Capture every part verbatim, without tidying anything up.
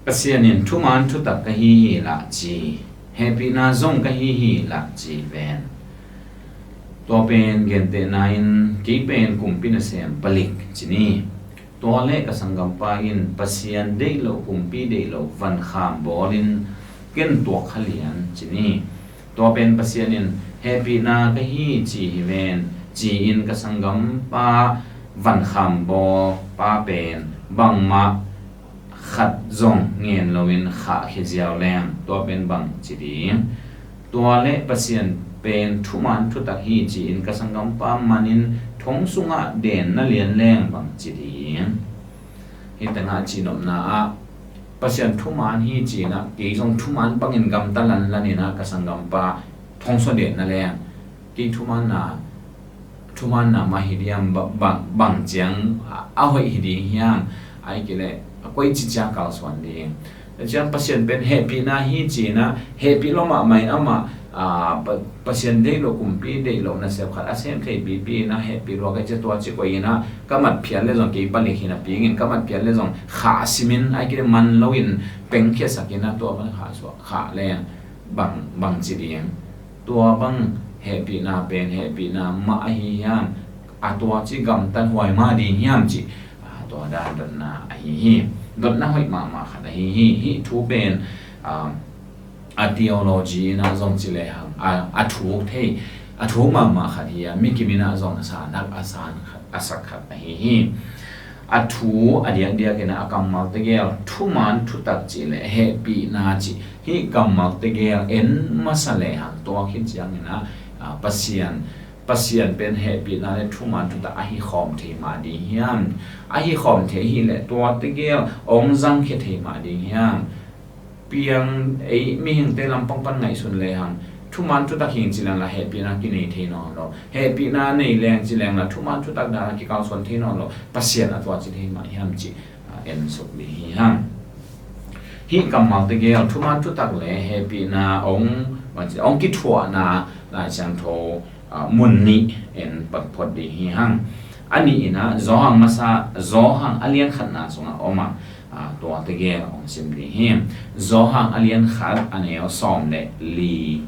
Pasian in thuman thutak ka hi hi lah ci, hehpihna zong ka hi hi lah ci ven. Tua pen gentehna in kei pen kumpi nasem palik ci ni. Tua le ka sanggampa in Pasian deih loh kumpi deih loh vankham bawlin ken tuak kha lian ci ni. Tua pen Pasian in hehpihna ka hi ci hi ven ci-in ka sanggampa vankham bawlpa pen bangmah khat zong ngen loin khahkhia ziau leng tua pen bang ci ding? Tua le Pasian pen thuman thutak hi ci-in ka sanggampa manin thong sungah den na lian leng bang ci ding? Hih tengah cihnopna ah Pasian thuman hi ci-in ah kei zong thuman bangin gamta lanlan in ah ka sanggampa thong sungah den na leng kei thumanna thumanna mah hi diam, ba-, bang, bang ciang a, a hoih hi ding hiam? Ai kei leh a koici ciang kalsuan ding? Ciang Pasian pen hehpihna hi ci-in ah hehpih lua mahmah in amah, a, Pa-, Pasian deih loh kumpi deih loh nasep khat a sem thei pipi in ah hehpih lua ka ci tua ci koih in ah ka mat phial le zong kei palik hi napi in ka mat phial le zong khah simin ai kei leh man loin pengkhiasak in ah tua man khah suak khah leng bang, bang ci ding? Tua bang hehpihna pen hehpihna mah ahi hiam? A tua ci gamtat huai mah ding hiam ci, a, tua dan dotna ahi hi. Dotna hoih mahmah khat ahi hi. Hih thu pen, a, a theology in ah zong ci lehang a, a thuk thei, a thuk mahmah khat hi a, mi kim in ah zong a san hak, a san khat, a sak khat ahi hi. A thu a diakdiak in ah a kammal tegel thuman thutak cih le hehpihna cih hih kammal tegel en masa lehang tua khit ciangin ah, a, Pasian, Pasian pen hehpihna le thuman thutak ahi khawm thei mah ding hiam? Ahi khawm thei hi leh tua tegel ong zangkhia thei mah ding hiam? Piang ei mihingte lampang pan ngaihsun lehang thuman thutak hi ing ci leng la hehpihna kinei thei nawn lo. Hehpihna nei leng ci leng la thuman thutak dan a kikalsuan thei nawn lo. Pasian a tua ci thei mah hiam cih, a, en suk ding hi hang. Hih kammal tegel thuman thutak le hehpihna ong, ong kithuahna Lai Siangtho, a, mun nih en phot ding hi hang. A nih in ah Johan masa, Johan a lian khatna sungah om a, a, tua tegel ong sim ding hi. Johan a lian khat a neu sawm le li.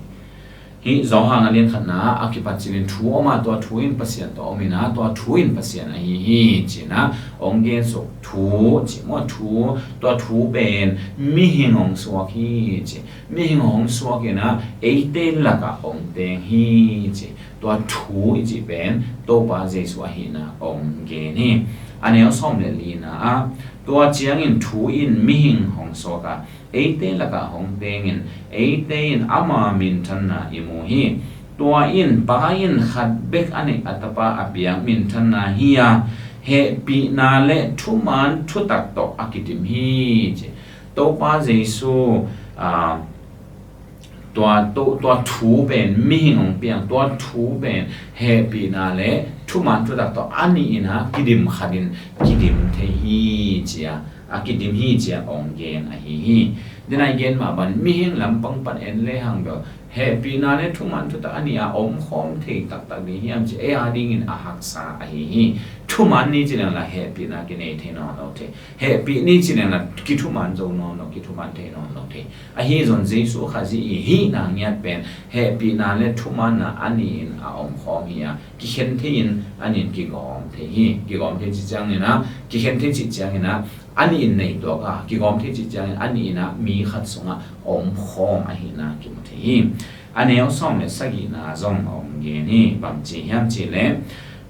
Hih Johan a lian khatna a kipat cilin thu om a, tua thu in Pasian tawh om in ah tua thu in Pasian ahi hi ci-in ah ong gen suk. Thu ci maw, thu, tua thu pen mihing ong suak hi ci. Mihing ong suak in ah eite lakah ong teng hi ci. Tua thu i cih pen Topa Jesu ahihna ong gen hi. A neu sawm le lina ah tua ciangin thu in mihing hong suak a, eite lakah hong tengin eite in ama minthanna i mu hi. Tua in Pa in khat bek a neih a Tapa a piak minthanna hi a, hehpihna le thuman thutak tawh a kidim hi ci. Topa Jesu, a, tua, tua, tua thu pen mihing hong piang, tua thu pen hehpihna le thuman thutak tawh a nih in ah kidim khatin kidim thei hi ci a, a kidim hi ci a ong gen ahi hi. Denai gen mah ban mihing lampang pan en lehang bel hehpihna le thuman thutak a nih a omkhawm thei taktak ding hiam ci, ei a dingin a haksa ahi hi. Thuman ni ci leng la hehpihna kinei thei nawn lo thei. Hehpih ni ci leng la kithuman zo nawn lo, kithuman thei nawn lo thei. Ahi zong Jesu Khazih i hihna ngiat pen hehpihna le thumanna a nih in a omkhawm hi a, kikhen thei in a nih in kigawm thei hi. Kigawm thei ci ciangin ah, kikhen thei ci ciangin ah a nih in nei tuak a, kigawm thei ci ciangin a nih in ah mi khat sungah omkhawm ahihna kimu thei hi. A neu sawm le sagihna zong a ong gen hi. Bang ci hiam cih leh,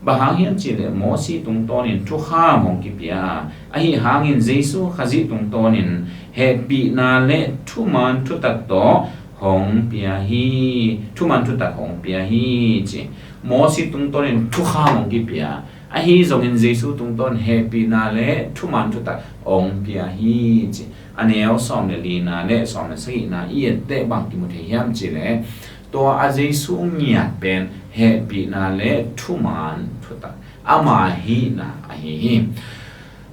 bang hang hiam cih leh Mosi tungtawnin thukham hong kipia a, ahi hangin Jesu Khazih tungtawnin hehpihna le thuman thutak tawh hong pia hi. Thuman thutak hong pia hi ci. Mosi tungtawnin thukham hong kipia, ahi zongin Jesu tungtawn hehpihna le thuman thutak hong pia hi ci. A neu sawm le lina le sawm le sagihna i et teh bang kimu thei hiam cih leh, tua a Jesu ngiat pen hehpihna le thuman thutak, ama hihna ahi hi.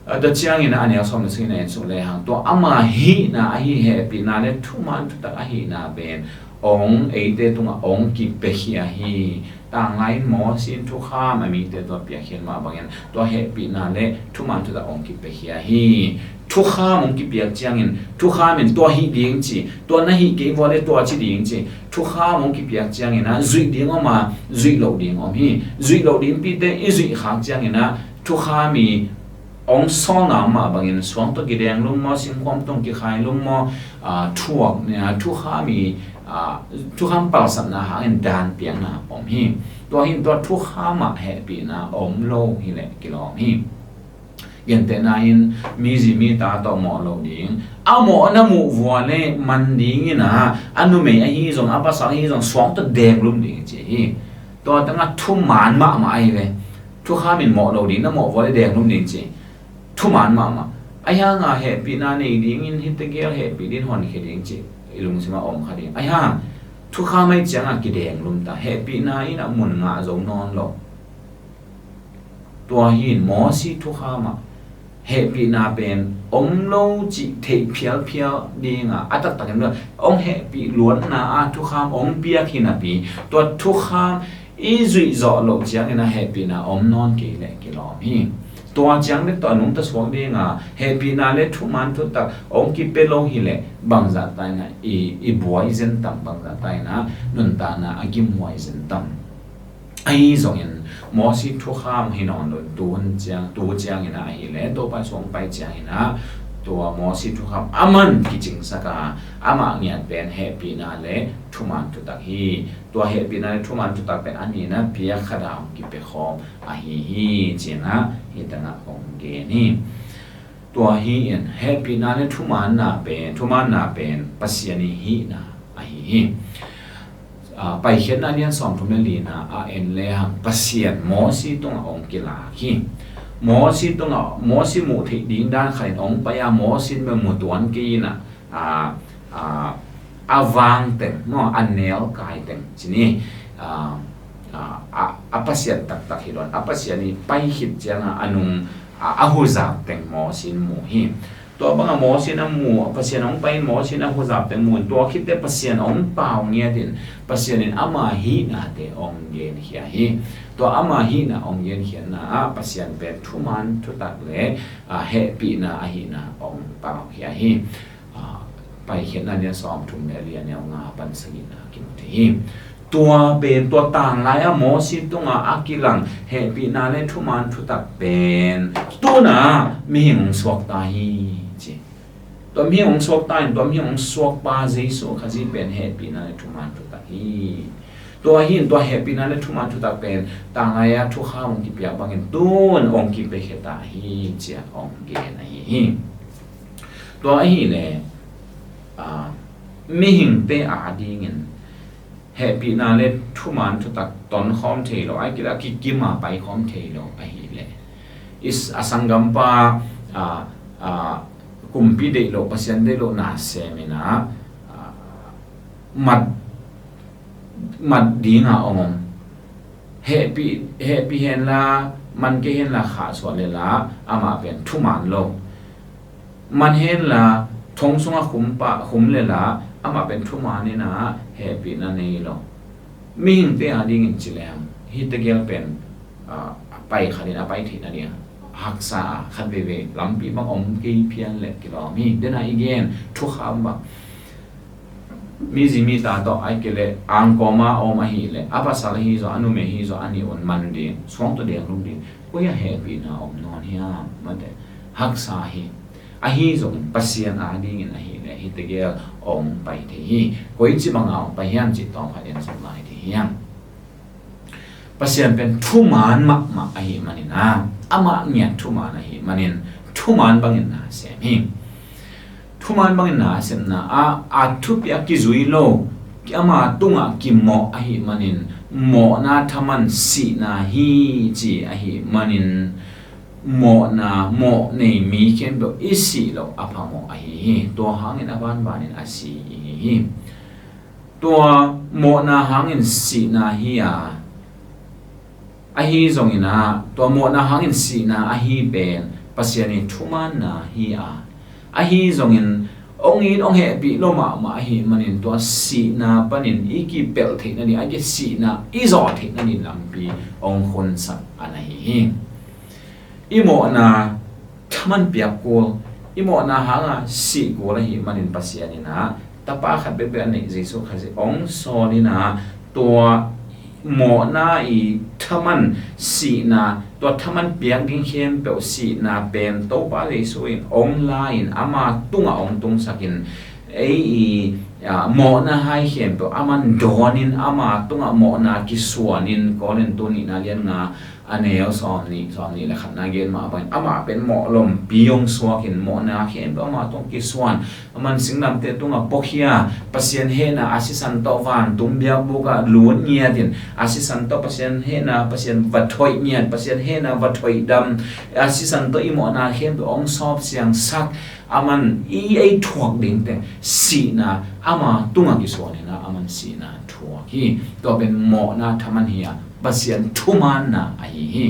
A, tua ciangin a neu sawm le sagihna en suk lehang, tua ama hihna ahi, hehpihna le thuman thutak ahihna pen ong eite tungah ong kipiakhia hi. Tanglai in Mawsi in thukham a mite tua piakhia mah bangin tua hehpihna le thuman thutak ong kipiakhia hi. Thukham ong kipiak ciangin thukham in tua hih ding ci, tua na hih kei vua le tua ci ding ci. Thukham ong kipiak ciangin ah zuih ding om a, zuih loh ding om hi. Zuih loh dingpite i zuih khak ciangin ah thukham i ong sawlna om mah bangin suang tawh kidenglum maw, singkhuam tawh kikhai lum maw, aa, thuak, aa, thukham i, aa, thukham palsatna hangin dan piakna om hi. Tua hin tua thukham ah hehpihna om lo hileh kilawm hi. Gentehna in mizi mita tawh mawh lo ding, a mawh na muh vua le man dingin ah a numei ahi zong a pasal ahi zong suang tawh denglum ding ci hi. Tua tangah thuman mahmah ahi ve. Thukham in mawh lo ding, na mawh vua le denglum ding ci. Thuman mahmah. Ahi hanga hehpihna nei dingin hihte gel hehpih ding honkhia ding ci i lungsimah om kha ding. Ahi hang thukham ahi cianga kidenglum ta, hehpihna in a mun ngah zo nawn lo. Tua hin Mawsi thukham ah hehpihna pen om lo cih theih phialphial dinga a taktakin ong hehpih luatna a thukham ong piak hi napi, tua thukham i zuih zawh loh ciangin a hehpihna om nawn kei leh kilawm hi. Tua ciang bek tawh a nungta suak dinga hehpihna le thuman thutak ong kipia lo hileh bangzah ta in ah i, i buai zen tam, bangzah ta in ah nuntakna a kimuai zen tam. Ahi zongin Mawsi thukham hi nawn lo, tu hun ciang, tu ciangin ah ahileh Topa suang pai ciangin ah tua Mawsi thukham a man kicingsak a, amah ngiat pen hehpihna le thuman thutak hi. Tua hehpihna le thuman thutak pen a nihna piak khat a ong kipia khawm ahi hi, ci-in ah hih tangah ong gen hi. Tua hi in hehpihna le thumanna pen, thumanna pen Pasian i hihna ahi hi. Aa, Paikhiatna lian sawmthum le lina a en lehang Pasian Mawsi tungah ong kilak hi. Mawsi tungah, Mawsi muh theih ding dan khatin ong pai a, Mawsi in bel mu tuan kei in ah, aa, aa, a vang teng maw, a nel kai teng ci ni, aa, aa, a, a Pasian taktak hi lo in, a Pasian i pai khit cianga a nung, aa, a huzap teng Mawsi in mu hi. Tua banga Mawsi in a mu, Pasian ong pai in Mawsi in a huzap teng mu in, tua khitte Pasian ong pau ngiat in, Pasian in ama hihnate ong genkhia hi. Tua ama hihna ong genkhiatna ah Pasian pen thuman thutak le, aa, hehpihna ahihna ong paukhia hi. Aa, Paikhiatna lian sawmthum le li a neu nga pan sagihna kimu thei hi. Tua pen, tua tanglai a Mawsi tungah a kilang hehpihna le thuman thutak pen tu-in ah mihing ong suakta hi, ci. Tua mihing ong suakta in, tua mihing ong suakpa Jesu Khazih pen hehpihna le thuman thutak hi. Tua hi in tua hehpihna le thuman thutak pen tanglai a thukham ong kipiak bangin tu-in ong kipiakhia ta hi, ci-a ong gen ahi hi. Tua ahileh, aa, mihingte adingin hehpihna le thuman thutak tonkhawm thei lo, ahih kei leh a kikim a paikhawm thei lo ahileh, i s-, a sanggampa, aa, aa, kumpi deih loh, Pasian deih loh nasem in ah, aa, mat mat dinga ong om. Hehpih, hehpih henla, man kei henla khahsuah le la, amah pen thuman lo. Man henla, thong sungah khum pah, khum le la, amah pen thuman in ah hehpihna nei lo. Mihingte adingin ci leng, hih tegel pen, ah, a pai khat in a pai theihna ding haksa a, khat veivei lampi bang om kei phial leh kilawm hi. Dena i gen, thukham bang. Mizi mita tawh ahih kei leh angkawma a om ahih leh, a pasal ahi zaw, a numei ahi zaw, a nih un man ding, suang tawh deng lum ding, koi ah hehpihna om nawn hiam? Mate, haksa hi. Ahi zongin Pasian adingin ahih leh hih tegel ong pai thei hi. Koici banga ong pai hiam cih tawm khat en suk lai thei hiam? Pasian pen thuman mahmah ahih manin ah, amah ngiat thuman ahih manin thuman bangin na sem hi. Thuman bangin na a sepna ah, a thupiak kizui lo, ama tungah kimawh ahih manin, mawhna thaman sihna hi ci ahih manin, mawhna, mawh nei mi khempeuh i sih loh a phamawh ahi hi. Tua hangin a banbanin a si i hi hi. Tua mawhna hangin sihna hi a, ahi zongin ah, tua mawhna hangin sihna ahi pen Pasian i thumanna hi a, ahi zongin Hong it hong hehpih lo mahmah ahih manin tua sihna panin i kipelh theih nading, a kisihna i zawh theih nading lampi hong khunsak a na hi hi. I mawhna thaman piak kul, i mawhna hanga sih kul ahih manin Pasian in ah tapa khat bekbek a neih Jesuh Khazih hong sawl in ah tua mawhna i thaman sihna, tua thaman piak ding khempeuh sihna pen Topa Jesuh in hong la in ama tungah hong tungsak in ei i, a, mawhna hai khempeuh aman dawn in ama tungah mawhna kisuan in Korin tu nihna lian nga a neu sawm nih, sawm nih le khatna gen mah bangin amah pen mawh lompi hong suak in mawhna khempeuh ama tungah kisuan. Aman singlamteh tungah puakhia, Pasian hehna a sisan tawh vantung biakbuk ah lut ngiat in, a sisan tawh Pasian hehna, Pasian va thoih ngiat, Pasian hehna va thoih dam, a sisan tawh i mawhna khempeuh hong sawp siangsak. Aman i ei thuak dingte sihna ama tungah kisuan in ah aman sihna thuak hi. Tua pen mawhna thaman hi a, Pasian thumaanna ahi hi.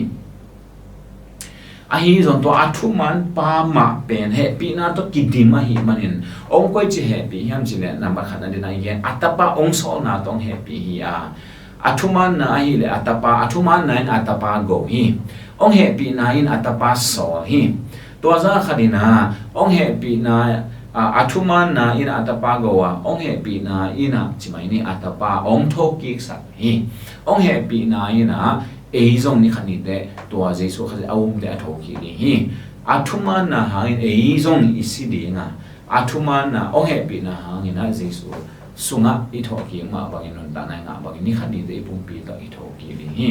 Ahi zong tua a thumaan pa mah pen hehpihna tawh kidim ahih manin hong koici hehpih hiam cih leh nambat khatna dingin a tapa hong sawlna tawh hong hehpih hi a, a thumaanna ahih leh a tapa, a thumaanna in a tapa go hi. Hong hehpihna in a tapa sawl hi. Tua zah khat in ah hong hehpihna, a, a thumaanna in a tapa go a, hong hehpihna in ah cimai ni a tapa hong thokiksak hi. Hong hehpihna in ah ei zong ni khat ni teh tua Jesuh Khazih a umte a thokik ding hi. A thumaanna hangin ei zong i si ding a, a thumaanna hong hehpihna hangin ah Jesuh sungah i thawhkik mah bangin, nuntakna i ngah bangin ni khat ni teh i pumpi tawh i thawhkik ding hi.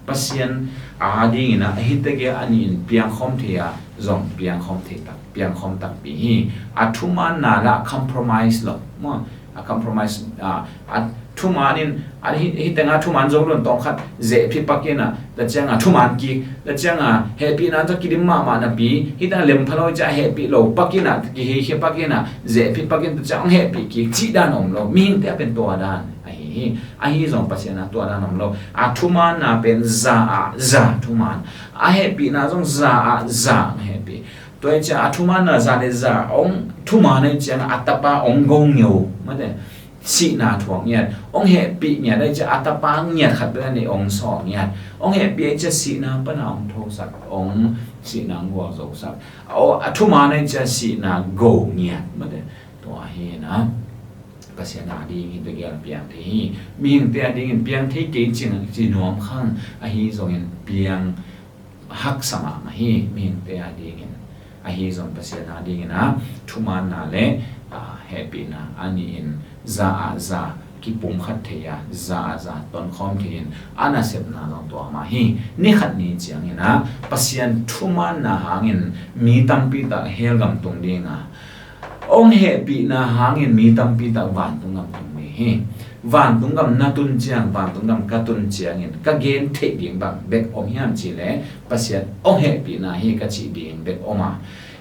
Pasian a dingin ah hih tegel a nih in piangkhawm thei a, zong piangkhawm thei tak, piangkhawm takpi hi. A thumaanna lah compromise lo maw. A compromise, a, a thumaan in, a hi, hih tengah thumaan zo lo in tawm khat zehpih pak in ah, tua ciangah thumaan kik, tua ciangah hehpihna tawh kidim mahmah napi, hih tengah lem pha lo ciah hehpih lo pak in ah, kiheikhia pak in ah, zehpih pak in, tua ciangah hong hehpih kik cih dan om lo. Mihingte a pen tua dan ahi hi. Ahi zong Pasian a tua dan om lo. A thumaanna pen za ah za thumaan, a hehpihna zong za ah za hehpih. Tua hi ciah a thumaanna za le za hong thumaan ahi ciang a tapa hong go ngeu mate. Sihna thuak ngiat, hong hehpih ngiat ahi ciah a tapa ngiat khat bek a nei hong sawl ngiat. Hong hehpih ahi ciah sihna pana hong thosak, hong sihna hong gualzosak. A thumaan ahi ciah sihna go ngiat mate. Tua hi na Pasian a ding hih tegel piang thei hi. Mihingte a dingin piang thei kei cing ci nuam khang, ahi zongin piang haksa mahmah hi. Mihingte a dingin, ahi zong Pasian a dingin ah thumaanna le, a, hehpihna a nih in za ah za kipumkhat thei a, za ah za tonkhawm thei in a nasepna zong tua mah hi. Ni khat ni ciangin ah Pasian thumaanna hangin mi tampi tak hell gam tung ding a, hong hehpihna hangin mi tampi tak vantung gam tung ding hi. Vantung gam na tun ciang, vantung gam ka tun ciangin ka gen theih ding bang bek om hiam cih leh Pasian hong hehpihna hi ka cih ding bek om a,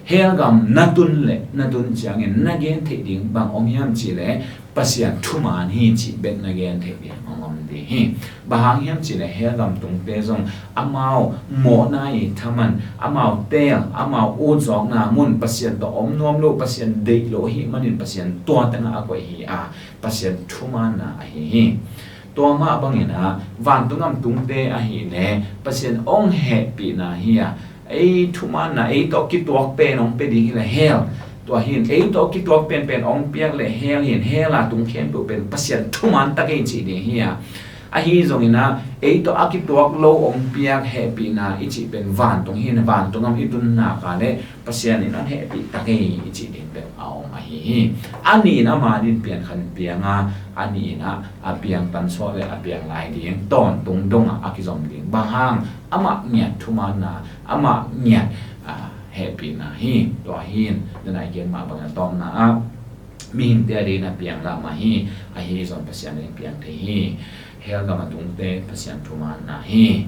hell gam na tun le na tun ciangin na gen theih ding bang om hiam cih leh Pasian thumaan hi cih bek na gen theih ding hong om ding hi. Bang hang hiam cih leh hell gam tungte zong amau mawhna i thaman, amau teel, amau utzawkna mun Pasian tawh om nuam lo, Pasian deih lo ahih manin Pasian tua tengah a koih hi a, Pasian thumaanna ahi hi. Tua mah bangin ah vantung gam tungte ahih leh Pasian hong hehpihna hi a, ei thumaanna, ei tawh kituak pen hong pia ding hi leh hell. Tua hi in ei tawh kituak penpen hong piak leh hell hi in, hell a tung khempeuh pen Pasian thumaan tak ei cih ding hi a, ahi zongin ah ei tawh a kituak lo hong piak hehpihna i cih pen vantung hi in, vantung gam i tun nak leh Pasian in hong hehpih tak ei i cih ding bek a om ahi hi. A nih in ama ding pian khat in piang a, a nih in ah a piang tansuah le a piang lai ding tawntung dongah a kizom ding. Bang hang? Amah ngiat thumaanna, amah ngiat, a, hehpihna hi. Tua hi in, tu-in a i gen mah bangin a tawpna ah mihingte a dingin a piang lah mah hi. Ahi zong Pasian a dingin piang thei hi. Hell gam a tungte Pasian thumaanna hi.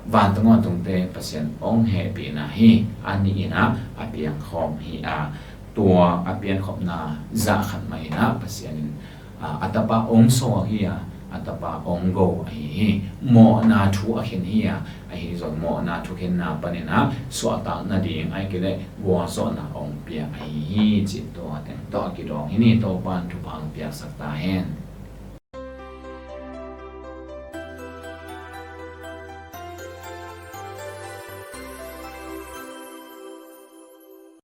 Vantung a tungte Pasian hong hehpihna hi. A nih in ah a piangkhawm hi a, tua a piankhopna zah khat mah in ah Pasian in, a, a tapa hong sawl hi a, a tapa ong go ahi hi. Mawhna thu a khen hi a, ahi zong mawhna thukhenna panin a suahtak nading ahih kei leh gualzawhna ong piak ahi hi, cih tua teng tawh a kidawng hi ni. Topa'n thupha ong piaksak ta hen.